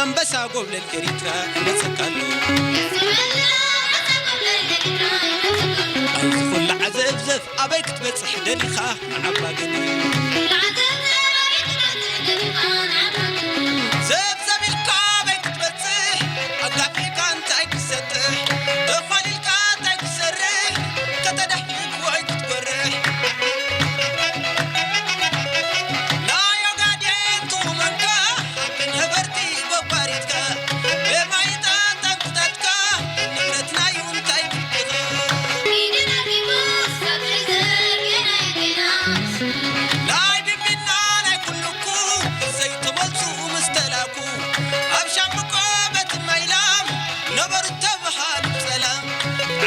ኣንበሳ ጎብለል ኤሪትራ ይመጸካ ኣሎ። ኣብዚ ኩሉ ዓዘብዘብ ኣበይ ክትበጽሕ ደሊኻ ንዓባ ገለ? ዘብዘብ ኢልካ ኣበይ ክትበጽሕ? ኣጋፊዕካ እንታይ ክሰጥሕ? ተዃሊልካ እንታይ ክሰርሕ? ከተዳህልል ወይ ክትጎርሕ? ናይ ኦጋዴን ትቑመንካ፣ ሓቂ ነበርቲ ጎባሪትካ፣ ብማይጣ ታንክታትካ፣ ንብረትና እዩ እንታይ ግድኻ? ናይ ቢቢና ናይ ኩልኩ፣ ዘይተመልሱ ምስ ተላኩ፣ ኣብ ሻምብቆ ቤት ማይላም፣ ነበሩ ተብሃሉ ጸላም።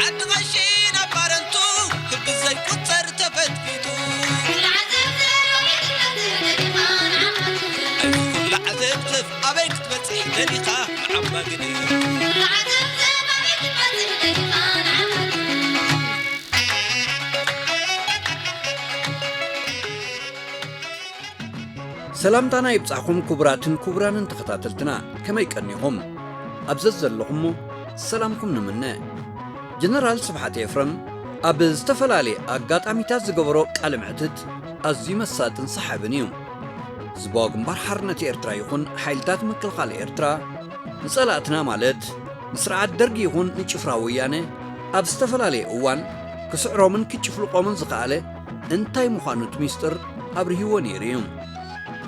ዓዲ ቐሺ ናብ ባረንቱ፣ ክቢ ዘይቁጸር ተፈትፊቱ። ኩሉ ዓዘብዘብ ኣበይ ክትበጽሕ ደሊኻ ንዓባ ግደ? ሰላምታና ይብጻሕኩም ክቡራትን ክቡራንን ተኸታተልትና፣ ከመይ ቀኒኹም? ኣብ ዘዘለኹሞ ሰላምኩም ንምነ። ጀነራል ስብሓት ኤፍረም ኣብ ዝተፈላለየ ኣጋጣሚታት ዝገበሮ ቃለ መሕትት ኣዝዩ መሳጥን ሰሓብን እዩ። ህዝባዊ ግንባር ሓርነት ኤርትራ ይኹን ሓይልታት ምክልኻል ኤርትራ ንጸላእትና ማለት ንስርዓት ደርጊ ይኹን ንጭፍራ ወያነ ኣብ ዝተፈላለየ እዋን ክስዕሮምን ክጭፍልቖምን ዝኸኣለ እንታይ ምዃኑ እቲ ሚስጥር ኣብርሂዎ ነይሩ እዩ።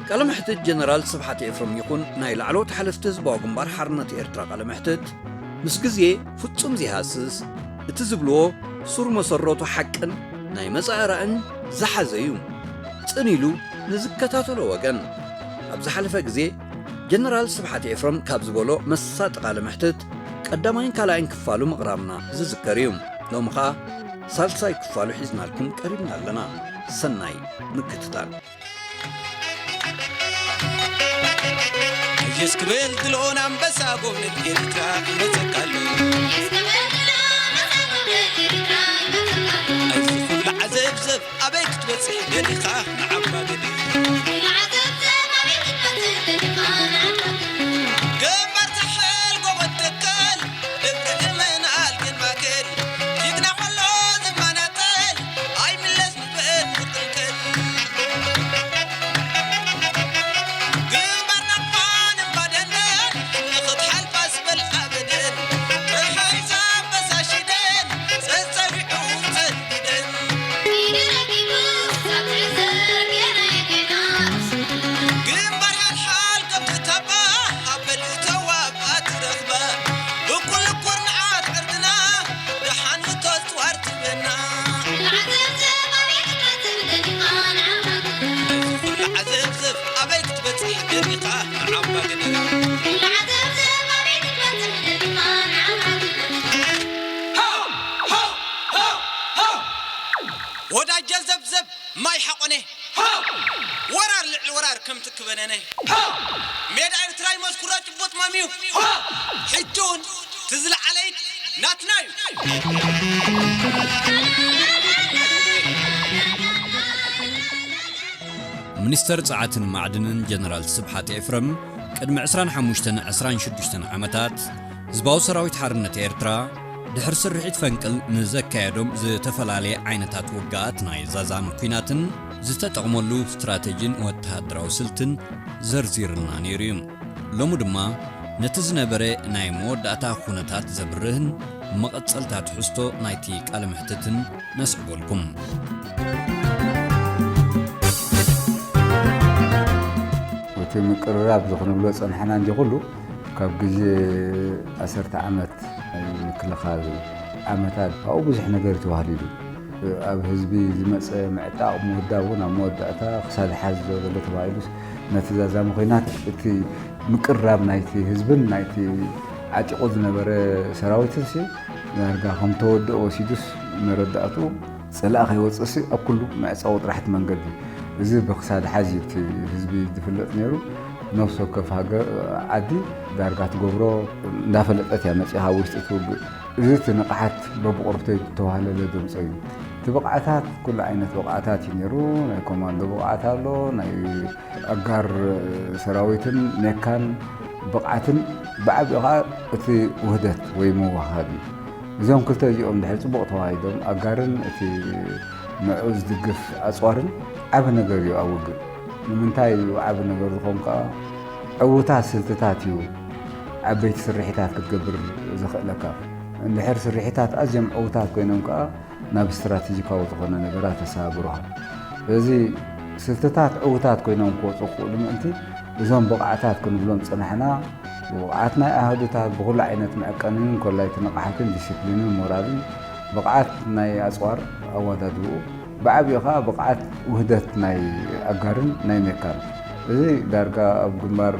ቃለ መሕትት ጀነራል ስብሓት ኤፍረም ይኹን ናይ ላዕለዎት ሓለፍቲ ህዝባዊ ግንባር ሓርነት ኤርትራ ቃለ መሕትት ምስ ግዜ ፍጹም ዘይሃስስ፣ እቲ ዝብልዎ ሱር መሰረቱ ሓቅን ናይ መጻኢ ራእን ዝሓዘ እዩ። ጽን ኢሉ ንዝከታተሎ ወገን። ኣብ ዝሓለፈ ግዜ ጀነራል ስብሓት ኤፍረም ካብ ዝበሎ መሳጢ ቃለ መሕትት ቀዳማይን ካልኣይን ክፋሉ ምቕራብና ዝዝከር እዩ። ሎሚ ኸኣ ሳልሳይ ክፋሉ ሒዝናልኩም ቀሪብና ኣለና። ሰናይ ምክትታል። ኣየስ ክብል ድሎን ኣንበሳ ጎብለል ኤርትራ ይመጸካ ኣሎ። ኣዚ ኩሉ ዓዘብዘብ ኣበይ ክትበጽሕ ደሊኻ ንዓባ ገለ? ግንባር ሳሕል ጎቦ ትከል፣ እምሪ እመን ኣልግን ማእከል፣ ጅግና ከሎ ዝመናጠል፣ ኣይምለስ ንበል ንቕልቀል። ግንባር ናቕፋን እምባ ደንደን፣ ንኽትሓልፋስ በል ኣበደን፣ ጸሓይ ዘበሳሽደን፣ ጸጸዊዑ ጸንቢደን። ግንባር ሓልሓል ከብቲ ታባ፣ ኣብ በልተዋ ብኣ ትረኽባ። እኩል ኩርንዓት ዕርድና፣ ደሓን ምቶ ጽዋር ትበና። እዚ ኩሉ ዓዘብዘብ ኣበይ ክትበጽሕ ደሊኻ ንዓባ ገለ? ወዳጀ ዘብዘብ ማይ ሓቆነ። ወራር ልዕሊ ወራር ከም ትክበነነ። ሜዳ ኤርትራ ይመስኩራ ጭቡጥ ማሚዩ። ሕጂ እውን እቲ ዝለዓለ ኢድ ናትና እዩ። ሚኒስተር ጸዓትን ማዕድንን ጀነራል ስብሓት ኤፍረም ቅድሚ ዕስራን ሓሙሽተን ዕስራን ሽዱሽተን ዓመታት ህዝባዊ ሰራዊት ሓርነት ኤርትራ ድሕሪ ስርሒት ፈንቅል ንዘካየዶም ዝተፈላለየ ዓይነታት ውግኣት ናይ ዛዛም ኲናትን ዝተጠቕመሉ ስትራተጂን ወተሃደራዊ ስልትን ዘርዚርልና ነይሩ እዩ። ሎሚ ድማ ነቲ ዝነበረ ናይ መወዳእታ ኩነታት ዘብርህን መቐጸልታ ትሕዝቶ ናይቲ ቃለ መሕትትን ነስዕበልኩም። እቲ ምቅርራብ እዚ ክንብሎ ጸናሕና እንጂ ኩሉ ካብ ግዜ ዓሰርተ ዓመት ናይ ምክልኻል ዓመታት ኣብኡ ብዙሕ ነገር ተባህሊሉ። ኣብ ህዝቢ ዝመጸ ምዕጣቕ ምውዳብ እውን ኣብ መወዳእታ ክሳድ ሓዝ ዘሎ ተባሂሉስ ነቲ ዛዛሚ ኲናት እቲ ምቅራብ ናይቲ ህዝብን ናይቲ ዓጢቑ ዝነበረ ሰራዊትንሲ ዳርጋ ከም ተወድኦ ወሲዱስ መረዳእቱ ጸላኢ ከይወጽእሲ ኣብ ኩሉ መዕጸዊ ጥራሕ እቲ መንገዲ። እዚ ብክሳድ ሓዝ እዩ እቲ ህዝቢ ዝፍለጥ ነይሩ። ነፍሲ ወከፍ ሃገር ዓዲ ዳርጋ ትገብሮ እንዳፈለጠት እያ መጺኣ ካብ ውሽጢ ትውግእ። እዚ እቲ ንቕሓት በብቑርብተይ ዝተዋህለለ ዘምጾ እዩ። እቲ ብቕዓታት ኩሉ ዓይነት ብቕዓታት እዩ ነይሩ። ናይ ኮማንዶ ብቕዓት ኣሎ፣ ናይ ኣጋር ሰራዊትን ሜካን ብቕዓትን ብዓቢኡ ኸዓ እቲ ውህደት ወይ ምውህሃድ እዩ። እዞም ክልተ እዚኦም ድሕር ጽቡቕ ተዋሂዶም ኣጋርን እቲ ንዕኡ ዝድግፍ ኣጽዋርን ዓቢ ነገር እዩ ኣብ ውግእ። ንምንታይ እዩ ዓቢ ነገር ዝኾን ከኣ ዕዉታት ስልትታት እዩ ዓበይቲ ስርሒታት ክትገብር ዘኽእለካ። እንድሕር ስርሒታት ኣዝዮም ዕዉታት ኮይኖም ከኣ ናብ ስትራቴጂካዊ ዝኾነ ነገራት ተሰጋግሩኻ። ስለዚ ስልትታት ዕዉታት ኮይኖም ክወፁ ክኽእሉ ምእንቲ እዞም ብቕዓታት ክንብሎም ዝፀናሕና ብቕዓት ናይ ኣሃዱታት ብኹሉ ዓይነት መዐቀኒን ኮላይቲ ንቕሓትን ዲሲፕሊንን ሞራልን ብቕዓት ናይ ኣፅዋር ኣወዳድብኡ ብዓብዩ ከዓ ብቕዓት ውህደት ናይ ኣጋርን ናይ ሜካን እዚ ዳርጋ ኣብ ግንባር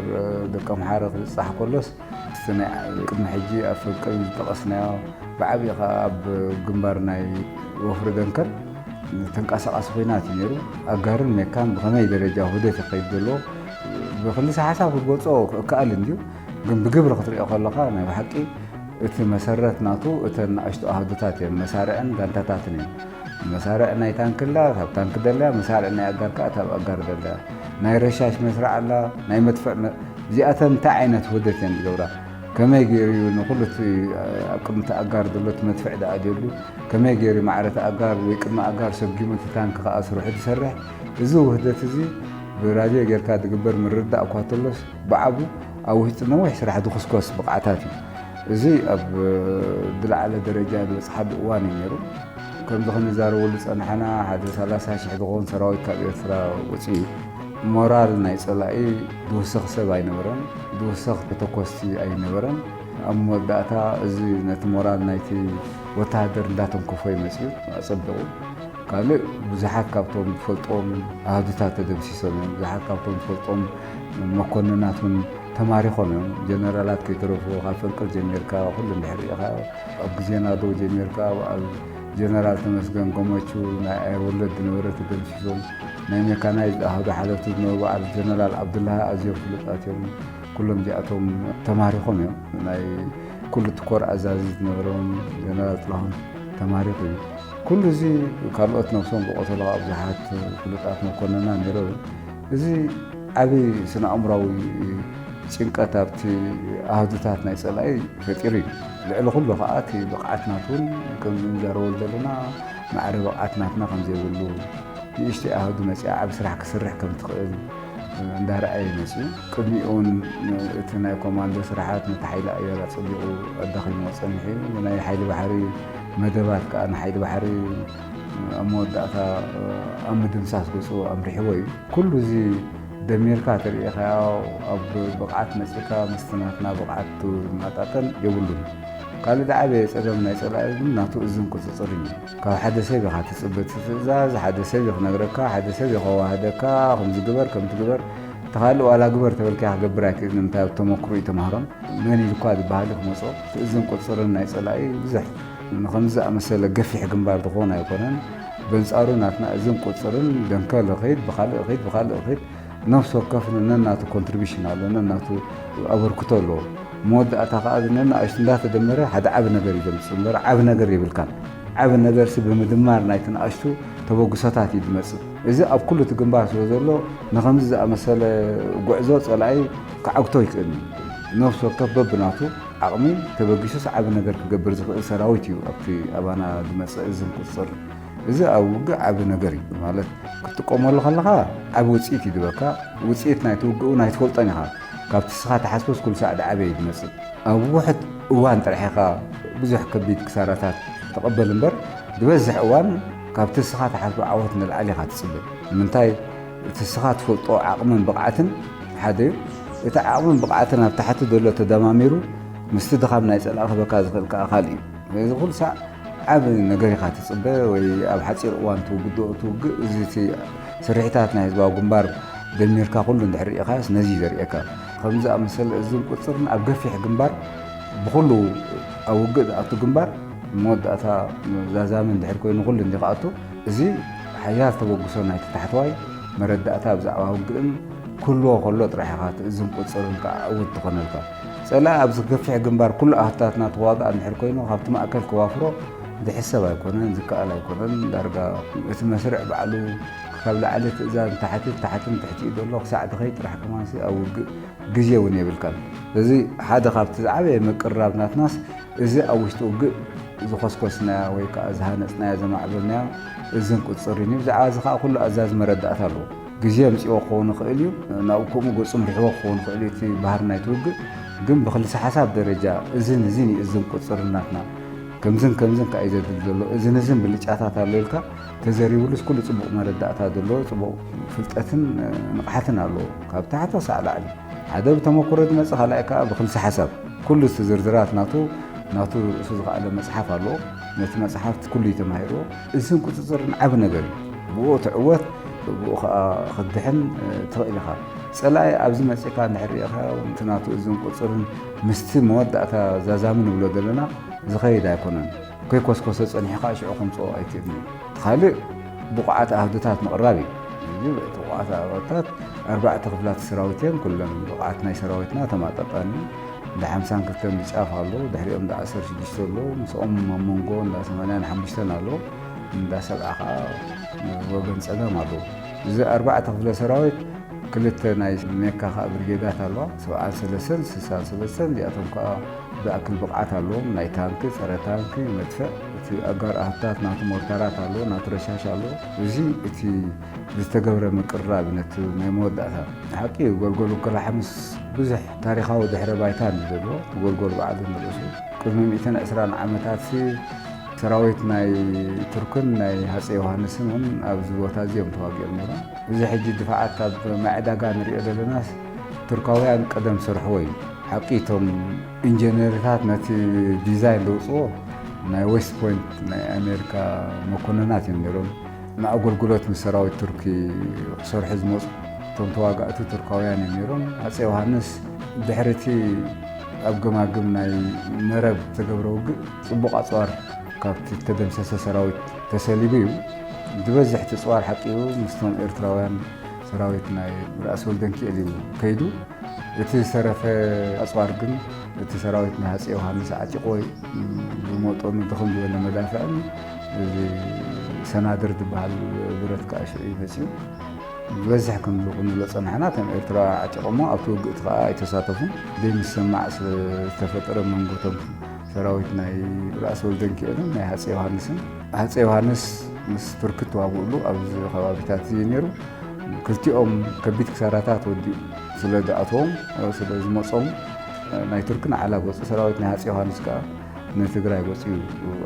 ደቀምሓረ ክብፃሕ ከሎስ እቲ ናይ ቅድሚ ሕጂ ኣብ ፈንቅል ዝጠቐስናዮ ብዓብዩ ከኣ ኣብ ግንባር ናይ ወፍሪ ደንከል ተንቀሳቓሲ ኹናት እዩ ነይሩ። ኣጋርን ሜካን ብኸመይ ደረጃ ውህደት ይኸይድ ዘሎ ብክልሰ ሓሳብ ክትገልጾ እከኣል እንድዩ፣ ግን ብግብሪ ክትሪኦ ከለኻ ናይ ብሓቂ እቲ መሰረት ናቱ እተን ንኣሽቱ ኣሃዱታት እየን፣ መሳርዕን ጋንታታትን እየን። መሳርዕ ናይ ታንኪ ኣላ፣ ካብ ታንኪ ደልያ፣ መሳርዕ ናይ ኣጋር ከኣ እታ ኣብ ኣጋር ደልያ። ናይ ረሻሽ መስርዕ ኣላ፣ ናይ መድፍዕ መ-፣ እዚኣተን እንታይ ዓይነት ውህደት እየን ዝገብራ? ከመይ ገይሩ እዩ ንኹሉ እቲ ኣብ ቅድሚ እቲ ኣጋር ዘሎ እቲ መድፍዕ ዝኣድየሉ? ከመይ ገይሩ ማዕረ እቲ ኣጋር ወይ ቅድሚ ኣጋር ሰጊሙ እቲ ታንኪ ከኣ ስርሑ ዝሰርሕ? እዚ ውህደት እዚ ብራድዮ ጌርካ ዝግበር ምርድዳእ እኳ እንተሎስ ብዓቡ ኣብ ውሽጢ ነዊሕ ስራሕ ዝኹስኮስ ብቕዓታት እዩ። እዚ ኣብ ዝለዓለ ደረጃ ዝበጽሓሉ እዋን እዩ ነይሩ። ከምዚ ክንዛረበሉ ዝጸናሕና ሓደ ሰላሳ ሽሕ ዝኸውን ሰራዊት ካብ ኤርትራ ወጺኡ እዩ። ሞራል ናይ ጸላኢ ዝውስኽ ሰብ ኣይነበረን፣ ዝውስኽ ተተኮስቲ ኣይነበረን። ኣብ መወዳእታ እዚ ነቲ ሞራል ናይቲ ወተሃደር እንዳተንከፎ እዩ መጺኡ፣ ኣጸቢቑ። ካልእ ብዙሓት ካብቶም ዝፈልጦም ኣሃዱታት ተደምሲሶም እዮም። ብዙሓት ካብቶም ዝፈልጦም መኮንናት እውን ተማሪኾም እዮም። ጀነራላት ከይተረፉ ካብ ፈንቅል ጀሚርካ ኩሉ እንድሕር ርኢኻ ኣብ ግዜ ናደው ጀሚርካ በዓል ጀነራል ተመስገን ገመቹ ናይ ኣየር ወለድ ዝነበረ ተደምሲሶም፣ ናይ ሜካናይዝድ ኣሃዱ ሓለፍቲ ዝነበሩ በዓል ጀነራል ዓብዱላሂ ኣዝዮም ፍሉጣት እዮም። ኩሎም እዚኣቶም ተማሪኾም እዮም። ናይ ኩሉ እቲ ኮር ኣዛዚ ዝነበሮም ጀነራል ጥላሁን ተማሪኹ እዩ። ኩሉ እዚ ካልኦት ነብሶም ብቐተሉ ከዓ ብዙሓት ፍሉጣት መኮንና ነይሮም። እዚ ዓቢ ስነ ኣእምራዊ ጭንቀት ኣብቲ ኣሃዱታት ናይ ጸላኢ ፈጢሩ እዩ። ልዕሊ ኩሉ ከዓ እቲ ብቕዓት ናቱ እውን ከምዚ ንዛረበሉ ዘለና ማዕረ ብቕዓት ናትና ከም ዘይብሉ ንእሽተይ ኣሃዱ መጺኣ ዓቢ ስራሕ ክስርሕ ከም ትኽእል እንዳረኣየ መጺኡ። ቅድሚኡ እውን እቲ ናይ ኮማንዶ ስራሓት ነቲ ሓይሊ ኣየር ኣጸቢቑ ኣዳኺምዎ ጸኒሑ እዩ። ናይ ሓይሊ ባሕሪ መደባት ከኣ ንሓይሊ ባሕሪ ኣብ መወዳእታ ኣብ ምድምሳስ ገጹ ኣምሪሕዎ እዩ። ኩሉ እዚ ደሚርካ ተርእኻዮ ኣብ ብቕዓት መጺእካ ምስቲ ናትና ብቕዓት ዝመጣጠን የብሉን። ካልእ ዝዓበየ ጸገም ናይ ጸላኢ ግን ናቱ እዝን ቁጽጽርን እዩ። ካብ ሓደ ሰብ ኢኻ ትጽበ፣ እቲ ትእዛዝ ሓደ ሰብ እዩ ክነግረካ፣ ሓደ ሰብ እዩ ከዋህደካ፣ ከምዚ ግበር፣ ከምቲ ግበር፣ እቲ ካልእ ዋላ ግበር ተበልካዮ ክገብር ኣይክእልን፣ እንታይ ኣብ ተመክሮ እዩ ተማህሮን መን ኢልኳ ዝበሃል እዩ ክመጾ። እቲ እዝን ቁጽጽርን ናይ ጸላኢ ብዙሕ ንኸምዚ ዝኣመሰለ ገፊሕ ግንባር ዝኸውን ኣይኮነን። በንጻሩ ናትና እዝን ቁጽጽርን ደንከል እኺድ፣ ብኻልእ እኺድ፣ ብኻልእ እኺድ፣ ነፍሲ ወከፍ ነናቱ ኮንትሪቢሽን ኣሎ፣ ነናቱ ኣበርክቶ ኣለዎ። መወዳእታ ከኣ እዚ ነናእሽቱ እንዳተደመረ ሓደ ዓቢ ነገር እዩ ዘምጽእ እምበር ዓቢ ነገር የብልካን። ዓቢ ነገርሲ ብምድማር ናይቲ ንኣሽቱ ተበግሶታት እዩ ዝመጽእ። እዚ ኣብ ኩሉ እቲ ግንባር ስለ ዘሎ ንኸምዚ ዝኣመሰለ ጉዕዞ ጸላኢ ክዓግቶ ኣይክእልን እዩ። ነፍሲ ወከፍ በብናቱ ዓቕሚ ተበጊሱስ ዓቢ ነገር ክገብር ዝኽእል ሰራዊት እዩ ኣብቲ ኣባና ዝመጽእ እዝን ቁጽጽርን። እዚ ኣብ ውግእ ዓቢ ነገር እዩ። ማለት ክትጥቀመሉ ከለኻ ዓቢ ውጽኢት እዩ ዝህበካ። ውጽኢት ናይቲ ውግእ እውን ኣይትፈልጦን ኢኻ። ካብቲ ንስኻ ትሓስቦስ ኩሉ ሳዕ ዝዓበየ እዩ ዝመጽእ። ኣብ ውሑድ እዋን ጥራሕ ኢኻ ብዙሕ ከቢድ ክሳራታት ትቕበል እምበር ዝበዝሕ እዋን ካብቲ ንስኻ ትሓስቦ ዓወት ንላዕሊ ኢኻ ትጽበ። ንምንታይ እቲ ንስኻ ትፈልጦ ዓቕምን ብቕዓትን ሓደ እዩ። እቲ ዓቕምን ብቕዓትን ኣብ ታሕቲ ዘሎ ተደማሚሩ ምስቲ ድኻም ናይ ጸላኢ ክህበካ ዝኽእል ከኣ ካልእ እዩ። ስለዚ ኩሉ ሳዕ ዓቢ ነገር ኢኻ ትጽበ ወይ ኣብ ሓጺር እዋን ትውግድኦ ትውግእ። እዚ እቲ ስርሒታት ናይ ህዝባዊ ግንባር ደሚርካ ኩሉ እንድሕር ርኢኻስ ነዚ እዩ ዘርእየካ። ከምዚ ዝኣመሰለ እዝን ቁጽርን ኣብ ገፊሕ ግንባር ብኹሉ ኣብ ውግእ ዝኣቱ ግንባር መወዳእታ ዛዛሚ እንድሕር ኮይኑ ኩሉ እንዲ ክኣቱ እዚ ሓያል ተበግሶ ናይቲ ታሕተዋይ መረዳእታ ብዛዕባ ውግእን ክህልዎ ከሎ ጥራሕ ኢኻ እቲ እዝን ቁጽርን ከዓ ዕዉት ትኾነልካ። ጸላኢ ኣብዚ ገፊሕ ግንባር ኩሉ ኣህታትና ተዋግኣ እንድሕር ኮይኑ ካብቲ ማእከል ከዋፍሮ ዝሕሰብ ኣይኮነን፣ ዝከኣል ኣይኮነን። ዳርጋ እቲ መስርዕ ባዕሉ ካብ ላዕሊ ትእዛዝ ንታሕቲ፣ ታሕቲ ንትሕቲኡ ዘሎ ክሳዕ ድኸይ ጥራሕ ከማንሲ ኣብ ውግእ ግዜ እውን የብልካን። ስለዚ ሓደ ካብቲ ዝዓበየ ምቅርራብ ናትናስ እዚ ኣብ ውሽጢ ውግእ ዝኾስኮስናያ ወይ ከዓ ዝሃነፅናያ ዘማዕበልናያ እዝን ቁፅርን እዩ። ብዛዕባ እዚ ከዓ ኩሉ ኣዛዚ መረዳእታ ኣለዎ። ግዜ ኣምፅዎ ክኸውን ይኽእል እዩ፣ ናብኡ ከምኡ ገፁ ምሪሕዎ ክኸውን ይኽእል እዩ። እቲ ባህሪ ናይቲ ውግእ ግን ብክልሲ ሓሳብ ደረጃ እዝን እዝን እዩ እዝን ቁፅርን ናትና። ከምዝን ከምዝን ከዓ እዩ ዘድሊ ዘሎ፣ እዝን እዝን ብልጫታት ኣሎ ኢልካ ተዘሪቡሉስ ኩሉ ፅቡቕ መረዳእታ ዘለዎ፣ ፅቡቕ ፍልጠትን ንቕሓትን ኣለዎ ካብ ታሕቲ ክሳዕ ላዕሊ። ሓደ ብተመክሮ ዝመጽእ፣ ካልኣይ ከኣ ብክልሲ ሓሳብ። ኩሉ እቲ ዝርዝራት ናቱ፣ ናቱ ርእሱ ዝኸኣለ መጽሓፍ ኣለዎ። ነቲ መጽሓፍ ኩሉ እዩ ተማሂርዎ። እዝን ቁጽጽርን ዓቢ ነገር እዩ። ብኡ ትዕወት፣ ብኡ ከኣ ክትድሕን፣ እ፣ ትኽእል ኢኻ። ጸላኢ ኣብዚ መጺእካ እንድሕር ርኢኻዮ፣ እቲ ናቱ እዝን ቁጽርን ምስቲ መወዳእታ ዛዛሚ ንብሎ ዘለና ዝኸይድ ኣይኮነን። ከይኮስኮሰ ጸኒሑ ከኣ ሽዑ ከምጽኦ ኣይትእምን። እቲ ካልእ ብቑዓት ኣሃዱታት ምቕራብ እዩ። እዚ እቲ ብቑዓት ኣሃዱታት ኣርባዕተ ክፍላት ሰራዊት እዮም። ኩለን ብቕዓት ናይ ሰራዊትና ተማጣጣኒ። እንዳ ሓምሳን ክልተን ብጫፍ ኣሎ፣ ድሕሪኦም እንዳ ዓሰርተ ሽዱሽተ ኣሎ፣ ምስኦም ኣብ መንጎ እንዳ ሰማንያን ሓሙሽተን ኣሎ፣ እንዳ ሰብዓ ከኣ ወገን ጸጋም ኣሎ። እዚ ኣርባዕተ ክፍለ ሰራዊት ክልተ ናይ ሜካ ከኣ ብርጌዳት ኣለዋ፣ ሰብዓን ሰለስተን፣ ስሳን ሰለስተን፣ እዚኣቶም ከኣ ዝኣክል ብቕዓት ኣለዎም። ናይ ታንኪ፣ ጸረ ታንኪ፣ መድፍዕ፣ እቲ ኣጋር ኣሃዱታት ናቱ ሞርታራት ኣለዎ፣ ናቱ ረሻሽ ኣለዎ። እዚ እቲ ዝተገብረ ምቅርራብ እዩ ነቲ ናይ መወዳእታ። ሓቂ እዩ፣ ጎልጎል ውከላ ሓምስ ብዙሕ ታሪኻዊ ድሕረ ባይታ እዩ ዘለዎ፣ ጎልጎል በዓሉ ንርእሱ። ቅድሚ ሚእትን ዕስራን ዓመታትሲ ሰራዊት ናይ ቱርክን ናይ ሃፀይ ዮሃንስን እውን ኣብዚ ቦታ እዚ እዮም ተዋጊኦም ነይሮም። እዚ ሕጂ ድፋዓት ኣብ ማይ ዕዳጋ ንሪኦ ዘለናስ ቱርካውያን ቀደም ዝሰርሕዎ እዩ። ሓቂ እቶም ኢንጀነርታት ነቲ ዲዛይን ዘውፅዎ ናይ ዌስት ፖይንት ናይ ኣሜሪካ መኮንናት እዮም ነይሮም። ንኣገልግሎት ምስ ሰራዊት ቱርኪ ክሰርሑ ዝመፁ እቶም ተዋጋእቲ ቱርካውያን እዮም ነይሮም። ኣፀ ዮሃንስ ድሕሪ እቲ ኣብ ገማግም ናይ መረብ ዝተገብረ ውግእ ፅቡቕ ኣፅዋር ካብቲ ዝተደምሰሰ ሰራዊት ተሰሊቡ እዩ። ዝበዝሕ እቲ ፅዋር ሓቂኡ ምስቶም ኤርትራውያን ሰራዊት ናይ ራእሲ ወልደንኪኤል እዩ ከይዱ። እቲ ዝተረፈ ኣፅዋር ግን እቲ ሰራዊት ናይ ሃፀይ ዮሃንስ ዓጢቕዎ እዩ። ብመጠኑ ድኽም ዝበለ መዳፍዕን እዚ ሰናድር ዝበሃል ብረት ከዓ ሽዑ እዩ መፅኡ። ዝበዝሕ ከም ዝኹን ዝብሎ ፀናሕና፣ እቶም ኤርትራ ዓጢቖሞ ኣብቲ ውግእ እቲ ከዓ ኣይተሳተፉን። ዘይምስምማዕ ስለ ዝተፈጠረ መንጎ እቶም ሰራዊት ናይ ራእሲ ወልደንኪኤልን ናይ ሃፀይ ዮሃንስን። ሃፀይ ዮሃንስ ምስ ቱርኪ ተዋግእሉ ኣብዚ ከባቢታት እዩ ነይሩ። ክልቲኦም ከቢድ ክሳራታት ወዲኡ ስለ ዝኣተዎም፣ ስለ ዝመጾም፣ ናይ ቱርኪ ንዓላ ገጹ፣ ሰራዊት ናይ ሃፀይ ዮሃንስ ከኣ ንትግራይ ገጹ እዩ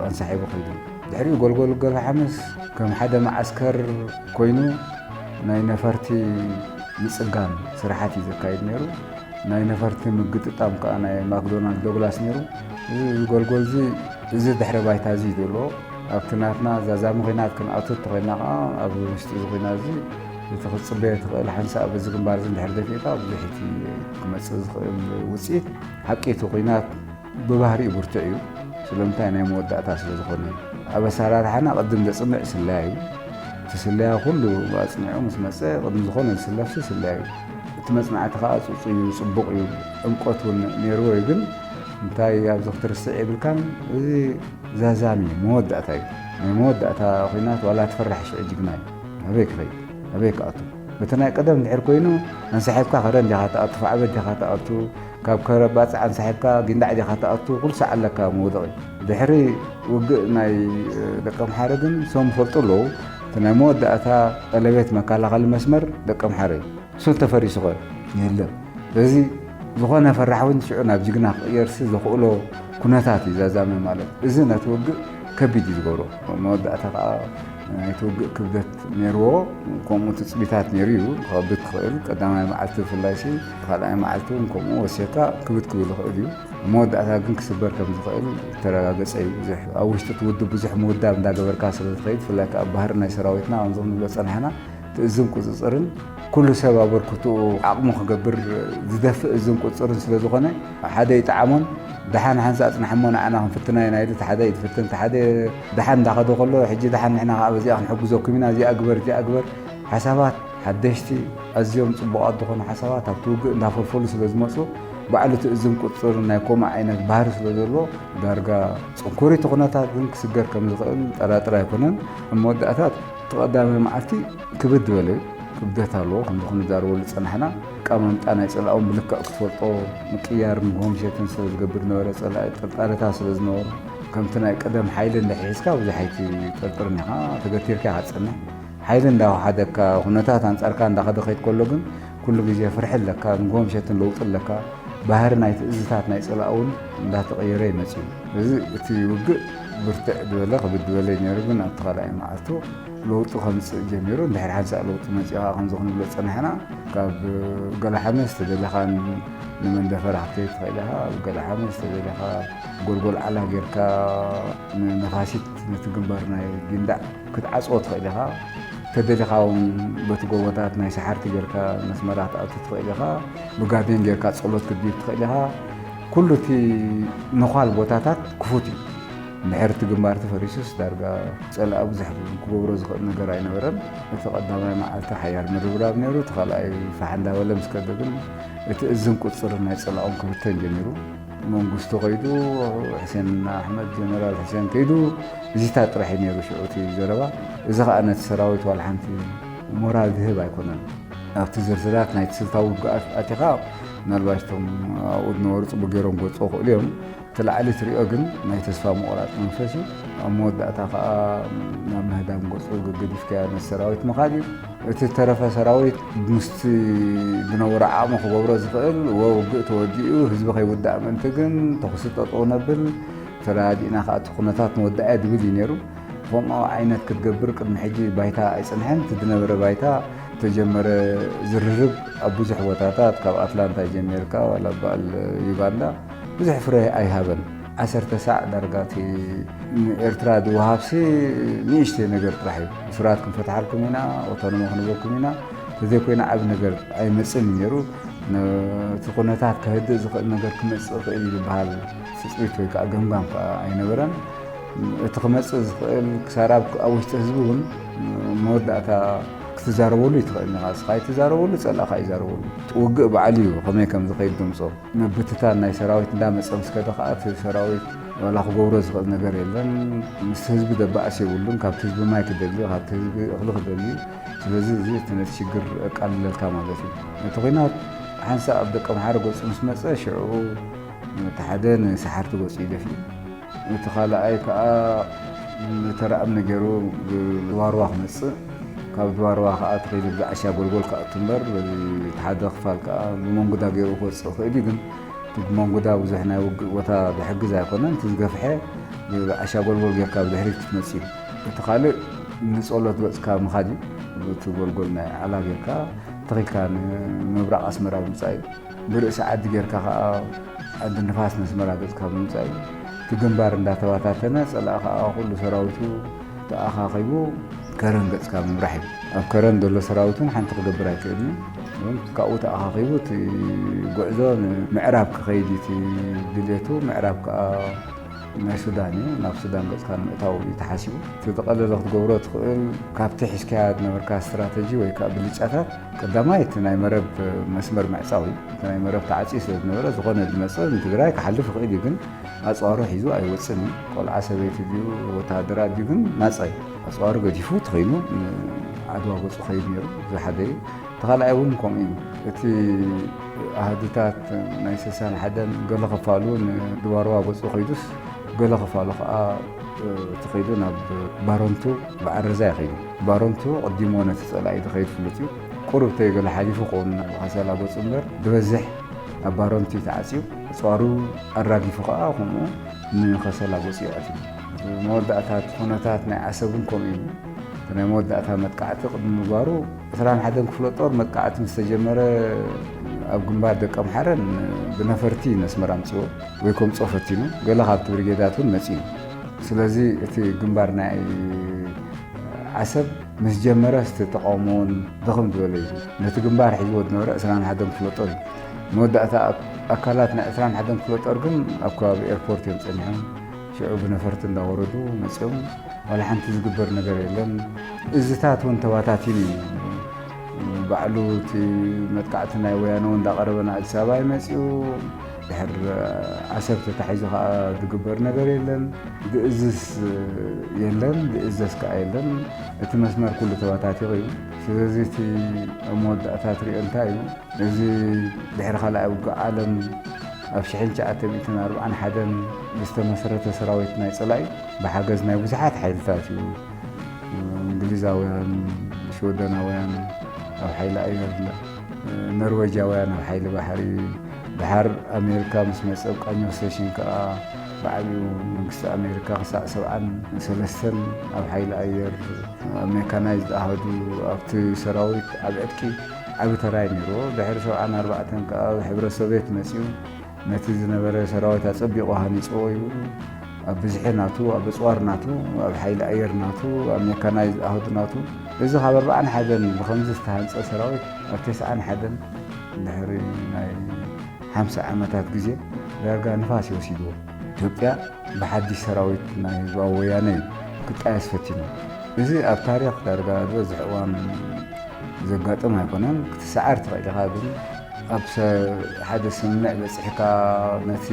ኣንሳሒቡ ከይዱ። ድሕሪኡ ጎልጎል ገርሃ ሓምስ ከም ሓደ መዓስከር ኮይኑ ናይ ነፈርቲ ምጽጋን ስራሓት እዩ ዘካይድ ነይሩ። ናይ ነፈርቲ ምግጥጣም ከኣ ናይ ማክዶናልድ ዶግላስ ነይሩ። እዚ ጎልጎል እዚ፣ እዚ ድሕረ ባይታ እዚ እዩ ዘሎ። ኣብቲ ናትና ዛዛሚ ኹናት ክንኣቱ እንተኾይና ከኣ፣ ኣብ ውሽጢ እዚ ኹናት እዚ እቲ ክትጽበዮ ትኽእል ሓንሳእ በዚ ግንባር እዚ እንድሕር ደፊእካ ብዙሕ እቲ ክመጽእ ዝኽእል ውጽኢት። ሓቂ እቲ ኹናት ብባህሪኡ ብርቱዕ እዩ። ስለምንታይ? ናይ መወዳእታ ስለ ዝኾነ። ኣብ ኣሰራርሓና ቅድም ዘጽንዕ ስለያ እዩ። እቲ ስለያ ኩሉ ኣጽኒዑ ምስ መጸ ቅድሚ ዝኾነ ዝስለፍሲ ስለያ እዩ። እቲ መጽናዕቲ ከኣ ጽጹይ እዩ፣ ጽቡቕ እዩ፣ ዕምቆት እውን ነይርዎ እዩ። ግን እንታይ ኣብዚ ክትርስዕ የብልካን፣ እዚ ዛዛሚ መወዳእታ እዩ። ናይ መወዳእታ ኹናት ዋላ ትፈራሕ ሽዑ ጅግና እዩ። ኣበይ ክኸይድ? ኣበይ ክኣቱ? በቲ ናይ ቀደም እንድሕር ኮይኑ፣ ኣንሳሒብካ ከረን ዲኻ ትኣቱ፣ ፋዕበት ዲኻ ትኣቱ፣ ካብ ከረባጽዕ ኣንሳሒብካ ጊንዳዕ ዲኻ ትኣቱ፣ ኩሉ ሳዕ ኣለካ መውደቒ። ድሕሪ ውግእ ናይ ደቀምሓረ ግን ሰም ይፈልጡ ኣለዉ። እቲ ናይ መወዳእታ ቀለቤት መከላኸሊ መስመር ደቀምሓረ እዩ። እሱ እንተፈሪሱ ኸ? የለን። ስለዚ ዝኾነ ፈራሕ እውን ሽዑ ናብ ጅግና ክቕየርሲ ዘኽእሎ ኩነታት እዩ ዛዛሚ ማለት። እዚ ነቲ ውግእ ከቢድ እዩ ዝገብሮ። መወዳእታ ከኣ ናይቲ ውግእ ክብደት ነይርዎ፣ ከምኡ ትጽቢታት ነይሩ እዩ። ክኸብድ ክኽእል፣ ቀዳማይ መዓልቲ ብፍላይሲ፣ ካልኣይ መዓልቲ እውን ከምኡ ወሲኽካ ክብድ ክብል ይኽእል እዩ። መወዳእታ ግን ክስበር ከም ዝኽእል ዝተረጋገጸ እዩ። ብዙሕ ኣብ ውሽጢ እቲ ውድብ ብዙሕ ምውዳብ እንዳገበርካ ስለ ዝኸይድ፣ ብፍላይ ከኣ ባህሪ ናይ ሰራዊትና፣ ከምዞም ንብሎ ጸናሕና፣ እቲ እዝን ቁጽጽርን ኩሉ ሰብ ኣበርክትኡ ዓቕሙ ክገብር ዝደፍእ እዝን ቁጽጽርን ስለ ዝኾነ፣ ሓደ ይጠዓሞን፣ ደሓን ሓንሳእ ጽንሓሞ ንዓና ክንፍትና ኢና ኢሉ፣ እቲ ሓደ ይትፍትን፣ እቲ ሓደ ደሓን እንዳኸደ ከሎ፣ ሕጂ ደሓን ንሕና ከኣ በዚኣ ክንሕግዘኩም ኢና፣ እዚኣ ግበር፣ እዚኣ ግበር፣ ሓሳባት ሓደሽቲ ኣዝዮም ጽቡቓት ዝኾኑ ሓሳባት ኣብቲ ውግእ እንዳፈልፈሉ ስለ ዝመጹ፣ ባዕሉ እቲ እዝን ቁጽጽርን ናይ ከምኡ ዓይነት ባህሪ ስለ ዘለዎ፣ ዳርጋ ጽንኩር እቲ ኩነታት ግን ክስገር ከም ዝኽእል ጠራጥር ኣይኮነን። ኣብ መወዳእታ እቲ ቀዳማይ መዓልቲ ክብድ ዝበለ ክብደት ኣለዎ። ከምዚ ክንዛረበሉ ዝጸናሕና፣ ኣቀማምጣ ናይ ጸላኦም ብልክዕ ክትፈልጦ፣ ምቅያር ንግሆ ምሸትን ስለ ዝገብር ነበረ፣ ጸላኢ ጥርጣረታት ስለ ዝነበሮ፣ ከምቲ ናይ ቀደም ሓይሊ እንድሕር ሒዝካ ብዙሕ ኣይትጠርጥርን ኢኻ፣ ተገቲርካ ኢኻ ትጸንሕ። ሓይሊ እንዳወሓደካ፣ ኩነታት ኣንጻርካ እንዳኸደ ከይድ ከሎ ግን፣ ኩሉ ግዜ ፍርሒ ኣለካ፣ ንግሆ ምሸትን ለውጢ ኣለካ። ባህሪ ናይቲ እዝታት ናይ ጸላኢ እውን እንዳተቐየረ እዩ መጺኡ። እዚ እቲ ውግእ ብርትዕ ዝበለ፣ ክብድ ዝበለ እዩ ነይሩ፣ ግን ኣብቲ ካልኣይ መዓልቱ ለውጢ ከምጽእ ጀሚሩ። እንድሕር ሓንሳእ ለውጢ መጺኡ ኸዓ፣ ከምዚ ክንብሎ ዝጸናሕና፣ ካብ ገላሓመስ ተደሊኻ ንመንደፈራ ክትከይድ ትኽእል ኢኻ። ኣብ ገላሓመስ ተደሊኻ ጎልጎል ዓላ ጌርካ ንነፋሲት፣ ነቲ ግንባር ናይ ጊንዳዕ ክትዓጽዎ ትኽእል ኢኻ። ተደሊኻ እውን በቲ ጎቦታት ናይ ሰሓርቲ ጌርካ ነስመራ ክትኣቱ ትኽእል ኢኻ። ብጋቤን ጌርካ ጸሎት ክትድይብ ትኽእል ኢኻ። ኩሉ እቲ ነዃል ቦታታት ክፉት እዩ። እንድሕር እቲ ግንባር ተፈሪሱስ፣ ዳርጋ ጸላኢ ብዙሕ ክገብሮ ዝኽእል ነገር ኣይነበረን። እቲ ቀዳማይ መዓልቲ ሓያል ምርብራብ ነይሩ። እቲ ካልኣይ ፋሕ እንዳበለ ምስ ከደ ግን፣ እቲ እዝን ቁጽርን ናይ ጸላኦም ክብተን ጀሚሩ። መንግስቱ ከይዱ፣ ሕሴን ኣሕመድ፣ ጀነራል ሕሴን ከይዱ፣ እዚታት ጥራሕ እዩ ነይሩ ሽዑ እቲ ዘረባ። እዚ ኸኣ ነቲ ሰራዊት ዋላ ሓንቲ ሞራል ዝህብ ኣይኮነን። ኣብቲ ዝርዝራት ናይቲ ስልታዊ ውግኣት ኣቲኻ፣ ምናልባት እቶም ኣብኡ ዝነበሩ ጽቡቕ ገይሮም ክገልጽዎ ይኽእሉ እዮም። እቲ ላዕሊ ትሪኦ ግን ናይ ተስፋ ምቑራጽ መንፈስ እዩ። ኣብ መወዳእታ ኸኣ ናብ ምህዳም ገጹ ገገዲፍካዮ ነቲ ሰራዊት ምኻድ እዩ። እቲ ዝተረፈ ሰራዊት ምስቲ ዝነበሮ ዓቕሚ ክገብሮ ዝኽእል፣ እወ፣ ውግእ ተወዲኡ፣ ህዝቢ ከይውዳእ ምእንቲ ግን ተኹሲ ጠጠው ነብል፣ ተረዳዲእና ከኣ እቲ ኩነታት ንወድኣ ድብል እዩ ነይሩ። ከምኡ ዓይነት ክትገብር ቅድሚ ሕጂ ባይታ ኣይጸንሐን። እቲ ዝነበረ ባይታ፣ ዝተጀመረ ዝርርብ ኣብ ብዙሕ ቦታታት፣ ካብ ኣትላንታ ጀሚርካ ዋላ በዓል ዩጋንዳ፣ ብዙሕ ፍረ ኣይሃበን። ዓሰርተ ሳዕ ዳርጋ እቲ ንኤርትራ ዝወሃብሲ ንእሽተይ ነገር ጥራሕ እዩ። እሱራት ክንፈትሓልኩም ኢና፣ ኦቶኖሚ ክንበኩም ኢና፣ ተዘይኮይና ዓቢ ነገር ኣይመጽእን እዩ ነይሩ። ነቲ ኩነታት ከህድእ ዝኽእል ነገር ክመጽእ ይኽእል እዩ ዝበሃል ትጽቢት ወይ ከዓ ገምጋም ከዓ ኣይነበረን። እቲ ክመጽእ ዝኽእል ክሳብ ኣብ፣ ኣብ ውሽጢ ህዝቢ እውን መወዳእታ ክትዛረበሉ ይትኽእል ኢኻ። ንስኻ ኣይትዛረበሉ፣ ጸላእኻ ይዛረበሉ። ውግእ ባዕሉ እዩ ከመይ ከም ዝኸይድ ድምጾ። ምብትታን ናይ ሰራዊት እንዳመጸ ምስ ከደ ከኣ፣ እቲ ሰራዊት ዋላ ክገብሮ ዝኽእል ነገር የለን። ምስ ህዝቢ ደባእስ የብሉን። ካብቲ ህዝቢ ማይ ክደሊ፣ ካብቲ ህዝቢ እኽሊ ክደሊ። ስለዚ እዚ እቲ ነቲ ሽግር የቃልለልካ ማለት እዩ። እቲ ኲናት ሓንሳእ ኣብ ደቀምሓረ ገጹ ምስ መጸ፣ ሽዑ እቲ ሓደ ንሰሓርቲ ገጹ እዩ ደፊኡ። እቲ ካልኣይ ከኣ ንተራ እምኒ ገይሩ ብድባርዋ ክመጽእ፣ ካብ ድባርዋ ከኣ ተኺሉ ብዓሻ ጎልጎል ክኣቱ እምበር፣ በዚ እቲ ሓደ ክፋል ከኣ ብመንጉዳ ገይሩ ክወጽእ ይኽእል እዩ። ግን እቲ ብመንጉዳ ብዙሕ ናይ ውግእ ቦታ ዝሕግዝ ኣይኮነን። እቲ ዝገፍሐ ብዓሻ ጎልጎል ጌርካ ብድሕሪት ክትመጽእ እዩ። እቲ ካልእ ንጸሎት ገጽካ ምኻድ እዩ። እቲ ጎልጎል ናይ ዓላ ጌርካ ተኺልካ ንምብራቕ ኣስመራ ምምጻእ እዩ። ብርእሲ ዓዲ ጌርካ ከኣ ዓዲ ንፋስ ነስመራ ገጽካ ብምምጻእ እዩ። እቲ ግንባር እንዳተባታተነ፣ ጸላኢ ከኣ ኩሉ ሰራዊቱ ተኣኻኺቡ ከረን ገጽካ ምምራሕ እዩ። ኣብ ከረን ዘሎ ሰራዊት እውን ሓንቲ ክገብር ኣይክእልን እዩ። ካብኡ ተኣኻኺቡ እቲ ጉዕዞ ንምዕራብ ክኸይድ እዩ እቲ ድልየቱ። ምዕራብ ከኣ ናይ ሱዳን እዩ። ናብ ሱዳን ገጽካ ንምእታው እዩ ተሓሲቡ። እቲ ዝቐለለ ክትገብሮ ትኽእል፣ ካብቲ ሒዝካያ ዝነበርካ ስትራተጂ ወይ ከኣ ብልጫታት፣ ቀዳማይ እቲ ናይ መረብ መስመር ምዕጻው እዩ። እቲ ናይ መረብ ተዓጽዩ ስለ ዝነበረ፣ ዝኾነ ዝመጽእ ንትግራይ ክሓልፍ ይኽእል እዩ፣ ግን ኣጽዋሩ ሒዙ ኣይወጽእን እዩ። ቆልዓ ሰበይቲ ድዩ ወተሃደራት ድዩ ግን ናጻ እዩ። ኣጽዋሩ ገዲፉ ተኸይኑ ንዓድዋ ገጹ ከይድ ነይሩ። እዚ ሓደ እዩ። እቲ ካልኣይ እውን ከምኡ እዩ። እቲ ኣሃዱታት ናይ ስሳን ሓደን ገለ ክፋሉ ንድባርዋ ገጹ ከይዱስ፣ ገለ ክፋሉ ከኣ፣ እ፣ እቲ ከይዱ ናብ ባረንቱ ብዓረዛ እዩ ከይዱ። ባረንቱ ቅዲሞ ነቲ ጸላኢ ዝኸይድ ፍሉጥ እዩ። ቁሩብ ተይገለ ሓሊፉ ክኸውን ናብ ኸሰላ ገጹ እምበር፣ ዝበዝሕ ኣብ ባረንቱ እዩ ተዓጽዩ። ኣጽዋሩ ኣራጊፉ ከኣ ከምኡ ንኸሰላ ገጹ እዩ ኣትዩ። መወዳእታ እቲ ኩነታት ናይ ዓሰብ እውን ከምኡ እዩ። እቲ ናይ መወዳእታ መጥቃዕቲ ቅድሚ ምግባሩ፣ ዕስራን ሓደን ክፍለ ጦር መጥቃዕቲ ምስ ተጀመረ፣ ኣብ ግንባር ደቀምሓረ ብነፈርቲ ነስመራ ኣምጺዎ ወይ ከምጽኦ ፈቲኑ፣ ገለ ካብቲ ብርጌዳት እውን መጺኡ። ስለዚ እቲ ግንባር ናይ ዓሰብ ምስ ጀመረ፣ እቲ ተቃውሞ እውን ድኽም ዝበለ እዩ። ነቲ ግንባር ሒዝዎ ዝነበረ ዕስራን ሓደን ክፍለ ጦር እዩ። መወዳእታ ኣክ-፣ ኣካላት ናይ ዕስራን ሓደን ክፍለ ጦር ግን ኣብ ከባቢ ኤርፖርት እዮም ጸኒሖም። ሽዑ ብነፈርቲ እንዳወረዱ መጺኦም፣ ዋላ ሓንቲ ዝግበር ነገር የለን። እዝታት እውን ተባታቲኑ እዩ። ባዕሉ እቲ መጥቃዕቲ ናይ ወያነ እውን እንዳቐረበ ንኣዲስ ኣበባ እዩ መጺኡ። ድሕር ዓሰብ ተታሒዙ ከኣ ዝግበር ነገር የለን፣ ዝእዝዝ የለን፣ ዝእዘዝ ከኣ የለን። እቲ መስመር ኩሉ ተበታቲኹ እዩ። ስለዚ እቲ ኣብ መወዳእታ ትሪኦ እንታይ እዩ? እዚ ድሕሪ ካልኣይ ውግእ ዓለም ኣብ ሽሕን ትሽዓተ ሚእትን ኣርብዓን ሓደን ዝተመስረተ ሰራዊት ናይ ጸላኢ ብሓገዝ ናይ ብዙሓት ሓይልታት እዩ። እንግሊዛውያን፣ ሽወደናውያን ኣብ ሓይሊ ኣየር፣ ኖርዌጃውያን ኣብ ሓይሊ ባሕሪ፣ ድሓር ኣሜሪካ ምስ መጸ ኣብ ቃኘው ስቴሽን ከኣ ብዓቢኡ መንግስቲ ኣሜሪካ ክሳዕ ሰብዓን ሰለስተን ኣብ ሓይሊ ኣየር ኣብ ሜካናይዝድ ኣሃዱ ኣብቲ ሰራዊት ኣብ ዕጥቂ ዓቢ ተራ እዩ ነይርዎ። ድሕሪ ሰብዓን ኣርባዕተን ከኣ ሕብረት ሶቭየት መጺኡ ነቲ ዝነበረ ሰራዊት ኣጸቢቑ ሃኒጽዎ እዩ። ኣብ ብዝሒ ናቱ፣ ኣብ ኣጽዋር ናቱ፣ ኣብ ሓይሊ ኣየር ናቱ፣ ኣብ ሜካናይዝድ ኣሃዱ ናቱ። እዚ ካብ ኣርብዓን ሓደን ብኸምዚ ዝተሃንጸ ሰራዊት ኣብ ተስዓን ሓደን ድሕሪ ናይ ሓምሳ ዓመታት ግዜ ዳርጋ ንፋስ እዩ ወሲድዎ። ኢትዮጵያ ብሓድሽ ሰራዊት ናይ ህዝባዊ ወያነ እዩ ክጣየስ ፈቲኑ። እዚ ኣብ ታሪኽ ዳርጋ ዝበዝሕ እዋን ዘጋጥም ኣይኮነን። ክትሰዓር ትኽእል ኢኻ፣ ግን ኣብ ሰ-፣ ሓደ ስምምዕ በጺሕካ ነቲ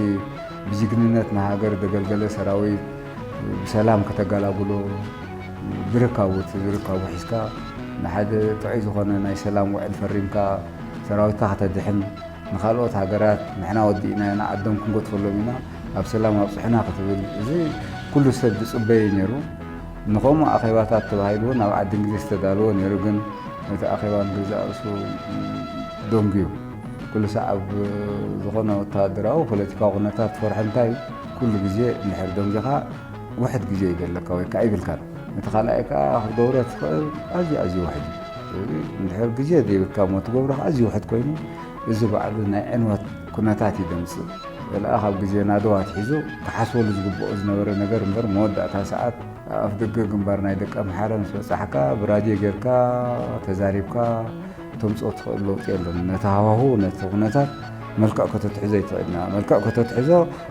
ብጅግንነት ንሃገር ዘገልገለ ሰራዊት ብሰላም ከተገላግሎ፣ ዝርካቡ፣ እቲ ዝርካቡ ሒዝካ ንሓደ ጥዑይ ዝኾነ ናይ ሰላም ውዕል ፈሪምካ ሰራዊትካ ከተድሕን፣ ንኻልኦት ሃገራት ንሕና ወዲእናዮ ንዓዶም ክንገድፈሎም ኢና፣ ኣብ ሰላም ኣብጽሑና ክትብል፣ እዚ ኩሉ ሰብ ዝጽበዮ እዩ ነይሩ። ንኸምኡ ኣኼባታት ተባሂሉ እውን ኣብ ዓዲ እንግሊዝ ዝተዳለወ ነይሩ፣ ግን እቲ ኣኼባ እንግሊዝ ርእሱ ደንጉዩ። ኩሉ ሳዕ ኣብ ዝኾነ ወተሃደራዊ ፖለቲካዊ ኩነታት ትፈርሖ እንታይ እዩ? ኩሉ ግዜ እንድሕር ደንጊኻ ውሕድ ግዜ ይደለካ ወይ ከዓ ይብልካን። እቲ ካልኣይ ከዓ ክትገብሮ ትኽእል ኣዝዩ ኣዝዩ ውሕድ እዩ። ስለዚ እንድሕር ግዜ ዘይብልካ እሞ ትገብሮ ከዓ ኣዝዩ ውሕድ ኮይኑ እዚ ባዕሉ ናይ ዕንወት ኩነታት እዩ ደምፅእ። ገለኣ ካብ ግዜ ናደው ኣትሒዙ ክሓስበሉ ዝግብኦ ዝነበረ ነገር እምበር መወዳእታ ሰዓት ኣብ ኣፍ ደገ ግንባር ናይ ደቀ ኣምሓረ ምስ በፃሕካ ብራድዮ ጌርካ ተዛሪብካ ተምፅኦ ትኽእል ለውጢ የለን። ነቲ ሃዋሁ ነቲ ኩነታት መልክዕ ከተትሕዞ ኣይትኽእልና። መልክዕ ከተትሕዞ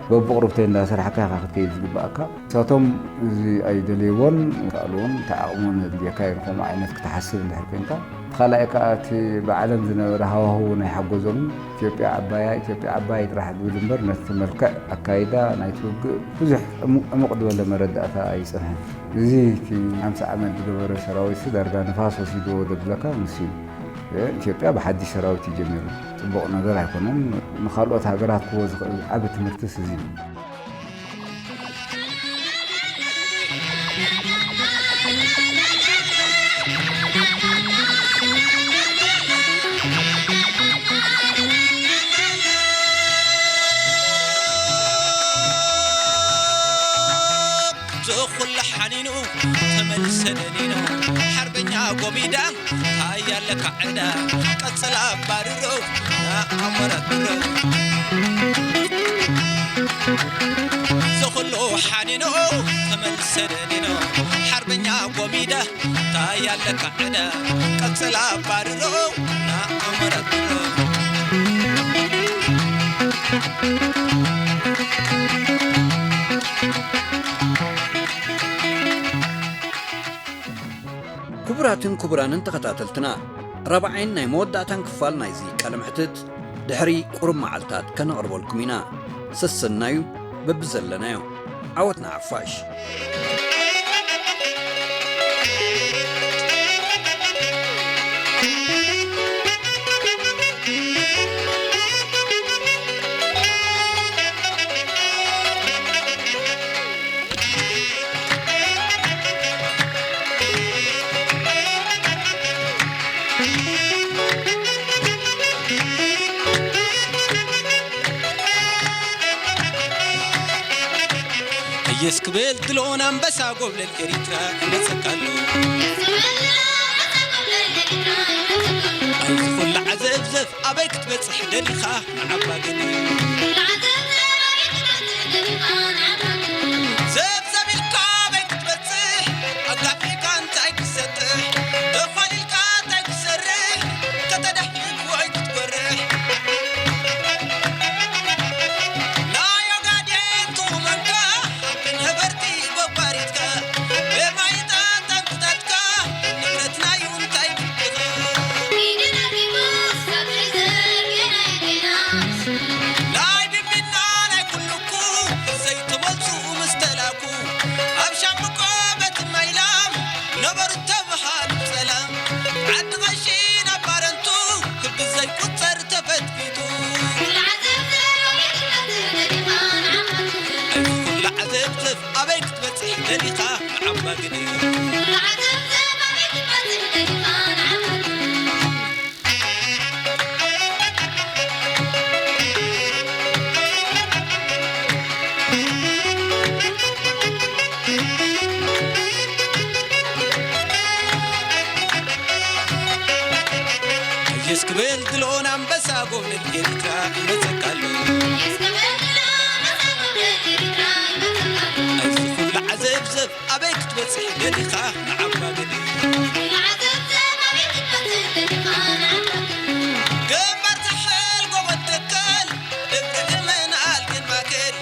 በብቕርብተይ እንዳሰራሕካ ኢኻ ክትከይድ ዝግብኣካ። ንሳቶም እዚ ኣይደልይዎን፣ ካልኡን እቲ ዓቕሙን የድልየካ እዩ። ንከምኡ ዓይነት ክትሓስብ እንድሕር ኮይንካ። እቲ ካልኣይ ከኣ እቲ ብዓለም ዝነበረ ሃዋህው ናይ ሓጎዞምን ኢትዮጵያ ዓባያ፣ ኢትዮጵያ ዓባይ ጥራሕ ዝብል እምበር ነቲ መልክዕ ኣካይዳ ናይቲ ውግእ ብዙሕ ዕሙ-፣ ዕሙቕ ዝበለ መረዳእታ ኣይጸንሐን። እዚ እቲ ሓምሳ ዓመት ዝገበረ ሰራዊት ዳርጋ ንፋስ ወሲድዎ ዘብለካ ንሱ እዩ። ኢትዮጵያ ብሓድሽ ሰራዊት እዩ ጀሚሩ። ጽቡቕ ነገር ኣይኮነን። ንኻልኦት ሃገራት ክህቦ ዝኽእል ዓቢ ትምህርትስ እዚ እዩ። ዝኹሉ ሓኒኑ ተመልሰ ደኒኑ ሓርበኛ ጎሚዳ ታያለካ ዕዳ ቀጽላ ባርሮ ኣሞራትሮ ዝኹሉ ሓኒኑ ተመልሰ ደኒኑ ሓርበኛ ጎሚዳ ታያለካ ዕዳ ቀጽላ ባርሮ ኣሞራትሮ ክቡራትን ክቡራንን ተኸታተልትና፣ ራብዓይን ናይ መወዳእታን ክፋል ናይዚ ቃለ መሕትት ድሕሪ ቁሩብ መዓልታት ከነቕርበልኩም ኢና። ሰሰናዩ በብዘለናዮ። ዓወት ንሓፋሽ። ህየስ ክብል ድሎን ኣንበሳ ጎብለል ኤሪትራ ይመጸካ ኣሎ። ኣብዚ ኩሉ ዓዘብዘብ ኣበይ ክትበጽሕ ደሊኻ ንዓባ ገለ? ዘብዘብ ኢልካ ኣበይ ክትበጽሕ? ኣጋፊዕካ እንታይ ክሰጥሕ? ተዃሊልካ እንታይ ክሰርሕ? ከተዳህልል ወይ ክትጎርሕ? ናይ ኦጋዴን ትቑመንካ፣ ሓቂ ነበርቲ ጎባሪትካ፣ ብማይ ጣንጣንኩታትካ፣ ንብረትና እዩ እንታይ ግድኻ? ኢድና ቢሞስ ካብ ሒዘ ጌና ጌና። ናይ ቢሞ ደሊኻ ንዓባ ግዲ። ኣየስ ክብል ድልኦን ኣንበሳ ጎብለል ኤርትራ ይመጸካ ኣሎ። ኣየስ ክብል ድልኦን ኣንበሳ ጎብለል ኤርትራ ይመጸካ ኣሎ። ኣዚ ኩሉ ዓዘብዘብ ኣበይ ክትበጽሕ ደሊኻ ንዓባ ግዲ። ኩሉ ዓዘብዘብ ኣበይ ክትበጽሕ ደሊኻ ንዓባ ግዲ። ግንባር ሳሕል ጎቦ ትከል፣ እብሪ እመን ኣልግን ማከል፣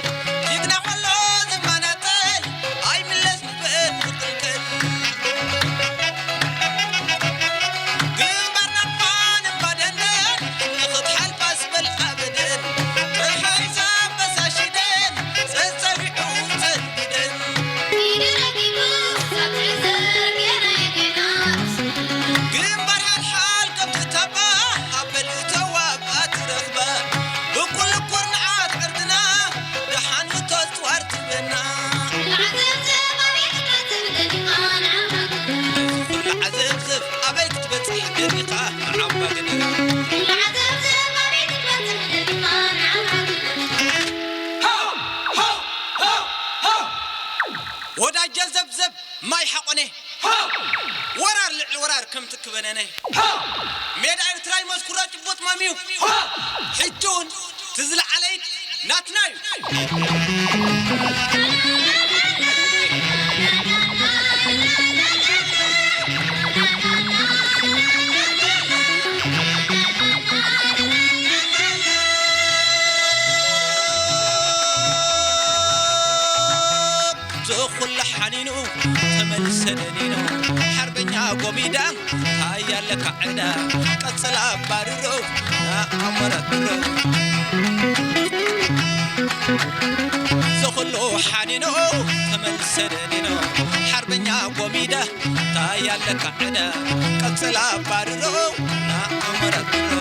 ጅግና ከሎ ዝማናተል፣ ኣይምለስ ንበል ንቕልቀል። ግንባርና እኳ እምባ ደንደን፣ ንኽትሓልፋስ በል ኣበደን፣ ረሓይ ዛበሳ ሽደን፣ ጸጸዊዑ ጸንቢደን። ኢዱ ረጊጡ ሳብ ትዕዘር ጌና የጌና። ግንባር ሓልሓል ከብቲ ታባ፣ ኣብ በል እተዋ ኣብኣ ትረኽባ። እኩል ኩርናዓት ዕርድና፣ ደሓን እቶ ጽዋር ትበና። ኩሉ ዓዘብዘብ ኣበይ ክትበጽሕ ደሊኻ ንዓኻ። እዚ ኩሉ ዓዘብዘብ ኣበይ ክትበጽሕ ደሊኻ ንዓባ ግዲ። ኩሉ ዓዘብዘብ ኣበይ ክትበጽሕ ደሊኻ ንዓኻ። ሃው! ሃው! ሃው! ሃው! ወዳጀ ዘብዘብ ማይ ሓቆነ። ሃው! ወራር ልዕሊ ወራር ከም ትክበነነ። ሃው! ሜዳ ኤርትራ ይመስኩራ ጭቡጥ ማሚዩ። ሃው! ሕጂ እውን እቲ ዝለዓለ ኢድ ናትና እዩ። ዝኹሉ ሓኒኑ ተመልሰ ደኒኑ ሓርበኛ ጎሚዳ፣ ታይ ኣለካ ዕዳ ቀጽል ኣባርሮ ንኣሞራ ድሮ። ዝኹሉ ሓኒኑ ተመልሰ ደኒኑ ሓርበኛ ጎሚዳ፣ ታይ ኣለካ ዕዳ ቀጽል ኣባርሮ ንኣሞራ ድሮ።